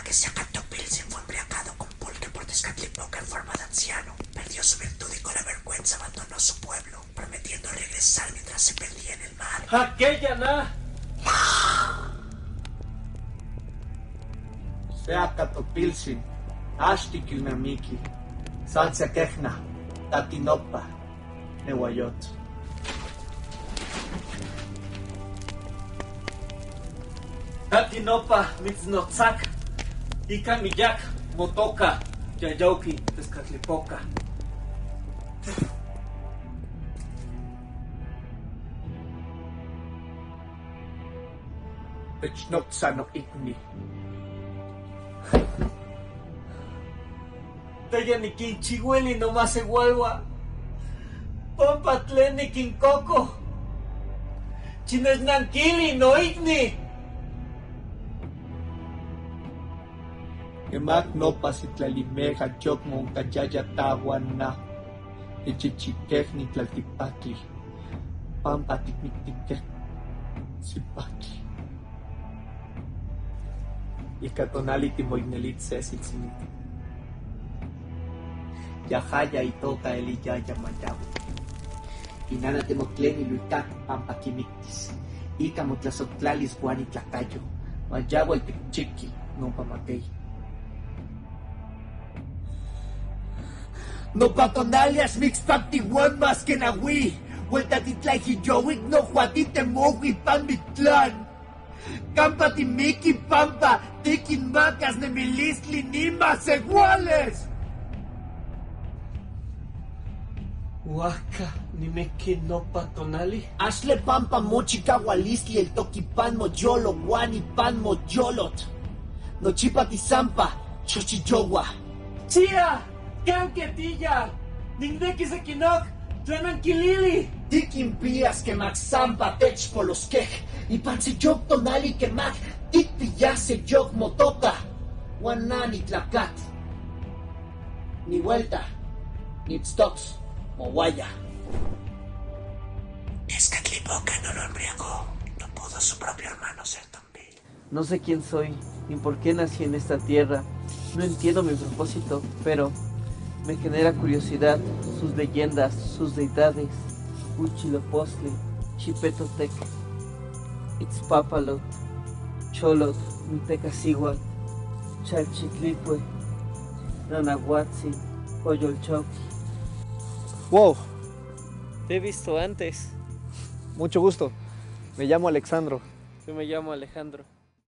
que Seacatopiltzin fue embriagado con pulque por Tezcatlipoca en forma de anciano. Perdió su virtud y con la vergüenza abandonó su pueblo, prometiendo regresar mientras se perdía en el mar. ¡Aquella na! Seacatopiltzin, axtiquilnamiqui, san se quejna, tatinopa, nehuayotl. Tatinopa mitznotzac, ica miyac motoca, yayauqui Tezcatlipoca. Technotza noicni. Teya niquinchihuili nomaseualhua, pampa tlen niquincoco. Chinechnanquili noicni. Quemac nopa sitlalimej ayocmo oncayaya ta huan na, tichichiquej nitlaltipactli, pampa ticmictijque sipactli. Ica tonali timoicnelitl se siltzimitl. Yajaya itoca eliyaya mayahui. Inana temoctlen iluicac pampa quimictis. Ica motlasojtlalis huan itlacayo. Mayahuel ticchiqui nopa matei. Nopa tonali axmixpacti huan más que nahui. Huelta titlaijiyohuic nohua titemohui pan Mictlán. Campa timiqui pampa tiquinmacas nemilistli nimasehuales. Huajca nimiqui nopa tonali. Axtle pampa mochicahualistli el toquipan moyolo huan ipan moyolotl. Nochipa tizampa xochiyohua. ¡Chia! ¡Canque tilla! ¡Ninnequi sequinoc! ¡Tlen anquilili! Tiquinpiyas quemac sampa techpolosquej. Ipan seyoc tonali quemac ticpiyas seyoc motoca. Huan na nitlacat. Ni vuelta, nitztocs, mohuaya. Tezcatlipoca no lo embriagó, no pudo su propio hermano ser tan vil. No sé quién soy, ni por qué nací en esta tierra. No entiendo mi propósito, pero me genera curiosidad sus leyendas, sus deidades. Huitzilopochtli, Xipetotec, Itzpapalotl, Cholotl, Mictecacíhuatl, Chalchitlipue, Nanahuatzin, Coyolxauhqui. ¡Wow! Te he visto antes. Mucho gusto. Me llamo Alexandro. Yo me llamo Alejandro.